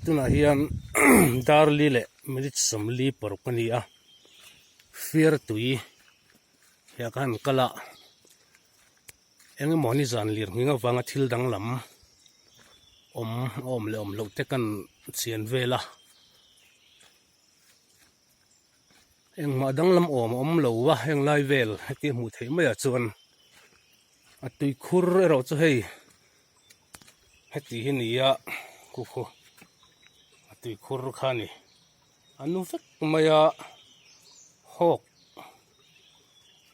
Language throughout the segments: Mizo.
Tunah hian dar li leh minute 46 a ni a, fiar tui hiah khan kal a, eng emaw nizan lir nghing avanga thil danglam awm a awm leh awm loh te kan chian vel a, engmah danglam awm a awm lo a heng lai vel heti hmuh theih maiah chuan a tuikhur erawh chu hei. Heti hi nia khu khu a tuikhur kha a ni a nu vek mai a hawk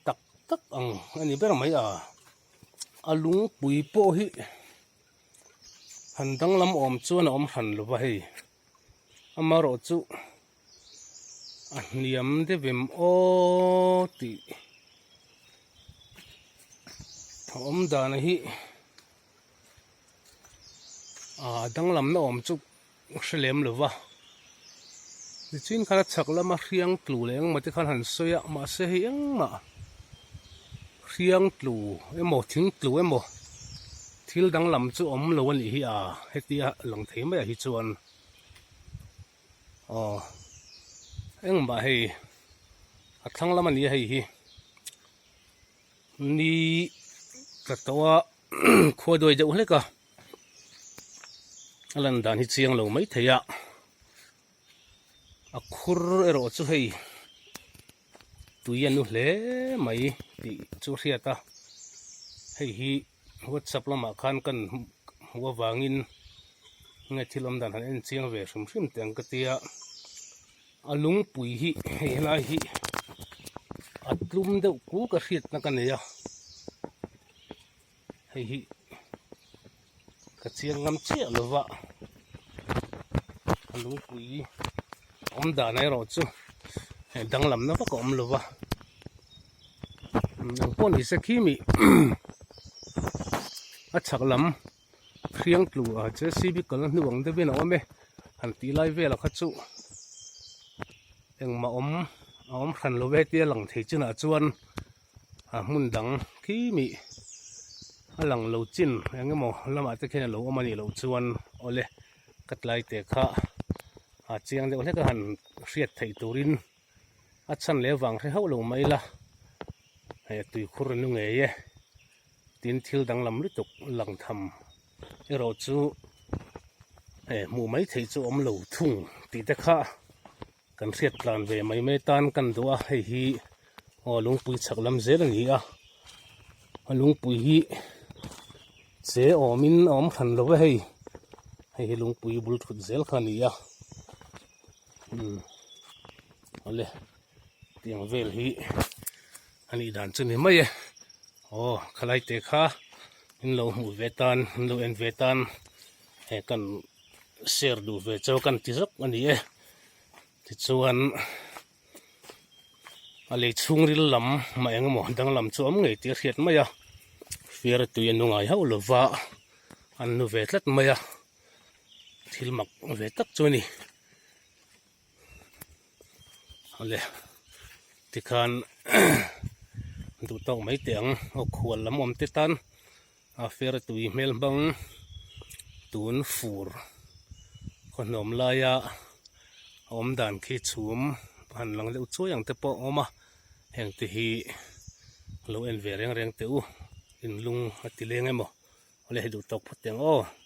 tak tak ang a ni ber mai a a lungpui pawh hi han danglam awm chuan a awm hran lo va hei amaherawh chu a hniam deuh em aw tih a awm dan hi. Aaa danglamna awm chu hre lem lo va nichin khan a chhak lama hriang tlu leh engemaw te khan han sawi a mahse hei engmah hriang tlu emaw thing tlu emaw thil danglam chu awm lo a nih hi a hetia lang thei maiah hi chuan aw engmah hei a thlang lam a ni a hei hi. Ni tla tawh a khua duai deuh hlek a a lan dan hi chiang lo mai thei a a khur erawh chu hei tui a nu hle mai tih chu a hriat a hei hi whatsapp lamah khan kan hmuh avangin nge thil awm dan han en chiang ve hrim hrim teh ang ka tia. A lungpui hi hei helai hi a tlum deuh kuk a hriatna ka nei a hei hi ka chiang ngam chiah lo va a lungpui awm dan erawh chu hei danglamna vak a awm lo va engpawh ni se khi mi a chhak lam Hriang tlu a JCB kalna hnu ang deuhin a awm e han tih lai velah kha chu engmah awm a awm hran lo ve tia lang thei chinah chuan a hmun dang khi mi a lang lo chin eng emaw lamah te khian a lo awm a nih loh chuan awle ka tlai te kha a chiang deuh hlek a han hriat theih turin a chhan leh vang hre hauh lo mai la hei a tuikhur a nu ngei e. Tin thil danglam lutuk lang tham erawh chu eh hmuh mai theih chu awm lo thung tih te kha kan hriat tlan ve mai mai tan kan duh a hei hi aw lungpui chhak lam zel a ni a a lungpui hi che awmin a awm hran lo va hei hei hi lungpui bul thut zel kha a ni a umm awle tiang vel hi. A nih dan chu ni mai e aw khalai te kha in lo hmuh ve tan in lo en ve tan he kan share duh ve chauh kan ti zawk a ni e tichuan a lei chhungril lam mah eng emaw danglam chu awm ngei tih a hriat mai a fiara tui a nu ngai hauh lova an nu ve tlat mai a thil mak ve tak chu a ni. Awle tikhan duh tawk mai teh ang aw khual lam awm te tan a fer tui hmel hmang tun fur khaw hnawm laia a awm dan khi chhum han lang deuh chuai ang te pawh a awm a heng te hi lo en ve reng reng teh u inlung a ti leng emaw awle hei duh tawk phawt teh ang aw.